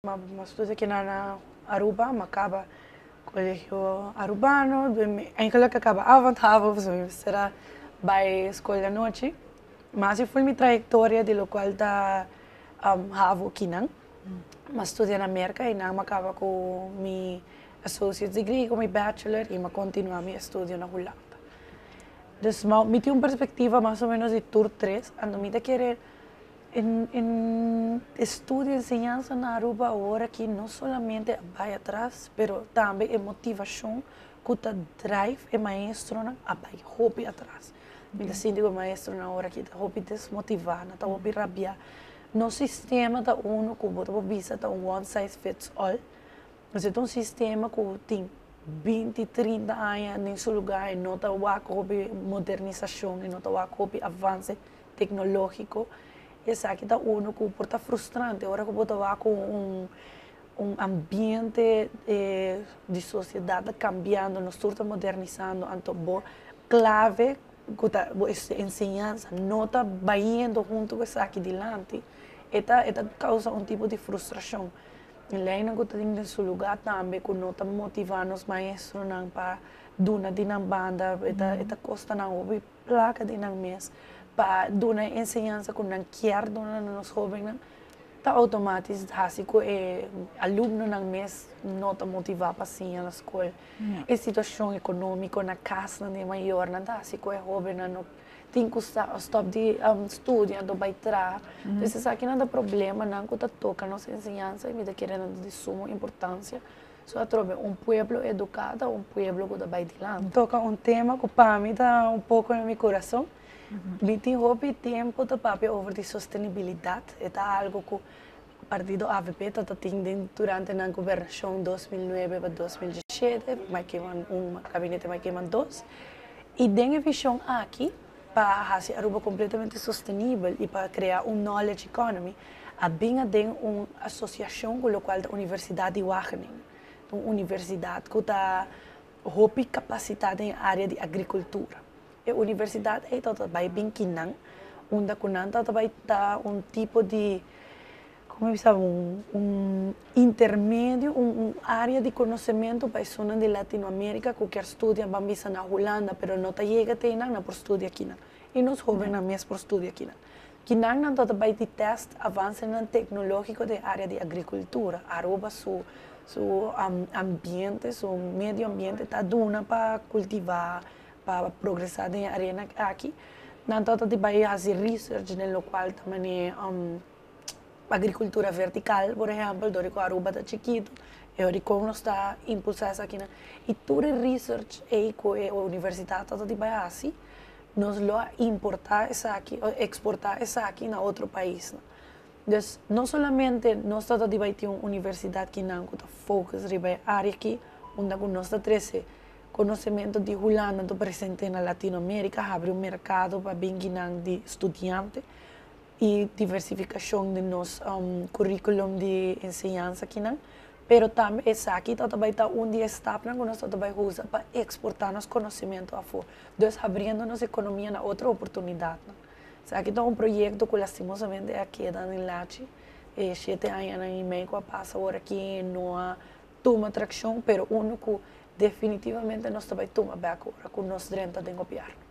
M'a studia aki na Aruba, m'a caba Colegio Arubano, eigenlijk a caba avond-havo pasobra mi mester a bay scol di anochi. Ma asi ful mi trayectoria di locual ta havo akinan. M'a studia na Merca y nan m'a caba cu mi associate's degree cu mi bachelor y m'a continua mi estudio na Hulanda. Dus mi tin un perspectiva mas o menos di tur tres, anto mi ta kere E estudio enseñansa na Aruba awor aki no solamente a bai atras, pero tambe e motivacion cu ta drive e maestronan a bai hopi atras. Mi ta sinti cu e maestronan awor aki ta hopi desmotiva, nan ta hopi rabia. Nos sistema ta uno cu bo ta por bisa ta un one size fits all. Nos e ta un sistema cu tin 20, 30 aña den su lugar y no ta wak hopi modernisacion y no ta wak hopi avance tecnologico. Esaki ta uno cu por ta frustrante ora cu bo ta wak cu un ambiente di sociedad ta cambiando, nos tur ta modernisando, anto bo clave cu ta bo enseñansa no ta bayendo hunto cu esaki dilanti, e ta e ta causa un tipo di frustracion. E leynan cu ta tin den su lugar tambe cu no ta motiva nos maestronan pa duna di nan banda, e ta e ta costa nan hopi placa di nan mes pa duna e enseñansa cu nan kier duna na nos hobennan, ta automatisch haci cu e alumnonan mes no ta motiva pa siña na scol. E situacion economico na casnan di e mayornan ta haci cu e hobennan no tin cu stop di studia anto bay traha. Entonces esakinan ta problemanan cu ta toca nos enseñansa y mi ta kere nan ta di sumo importancia. So atrobe un pueblo educa ta un pueblo cu ta bay dilanti. Toca un tema cu pa mi ta un poco na mi curason. Mi tin hopi tempo ta papia over di sostenibilidad. E ta algo cu partido avp ta ta tin den durante nan gobernacion 2009 pa 2017, Mike Eman un, gabinete Mike Eman dos. Y den e vision aki pa haci Aruba completamente sostenibel y pa crea un knowledge economy, a bin aden un asociacion cu locual ta Universidad di Wageningen. Ta un universidad cu ta hopi capacita den e area di agricultura. E universidad ey ta bay bin kinan, unda cu nan ta bay ta un tipo di, como mi bisa, un intermedio, un area di conocemento pa esunnan di Latinoamerica cu kier studia, ban bisa na Hulanda, pero no ta yega te eynan, nan por studia kinan. Y nos hobennan mes por studia kinan. Kinan nan ta bay di test avancenan tecnologico den area di agricultura. Aruba su ambiente, su medio ambiente ta duna pa cultiva, pa progresa den e arena aki. Nan ta di bay haci research den locual ta mane agricultura vertical, por ehempel, dor di cu Aruba ta chikito, e ora di con nos ta impulsa esakinan. Y tur e research ey cu e universidad ta di bay haci, nos lo a importa esaki, o exporta esaki na otro paisnan. Dus, no solamente nos ta di bay tin un universidad kinan cu ta focus riba e area aki, unda cu nos ta trece conocemento di Hulanda ta presente na Latinoamerica, habri un mercado pa bin kinan di studiante y diversificacion di nos curriculum di enseñansa kinan. Pero tambe esaki ta bay ta un di e stapnan cu nos ta bay usa pa exporta nos conocemento afo. Dus habriendo nos economia na otro oportunidadnan. Esaki ta un proyecto cu lastimosamente a keda den lachi e 7 añanan y mei cu a pasa awor aki no a tuma traccion, pero uno cu definitivamente nos ta bay tuma bek ora cu nos drenta den gobierno.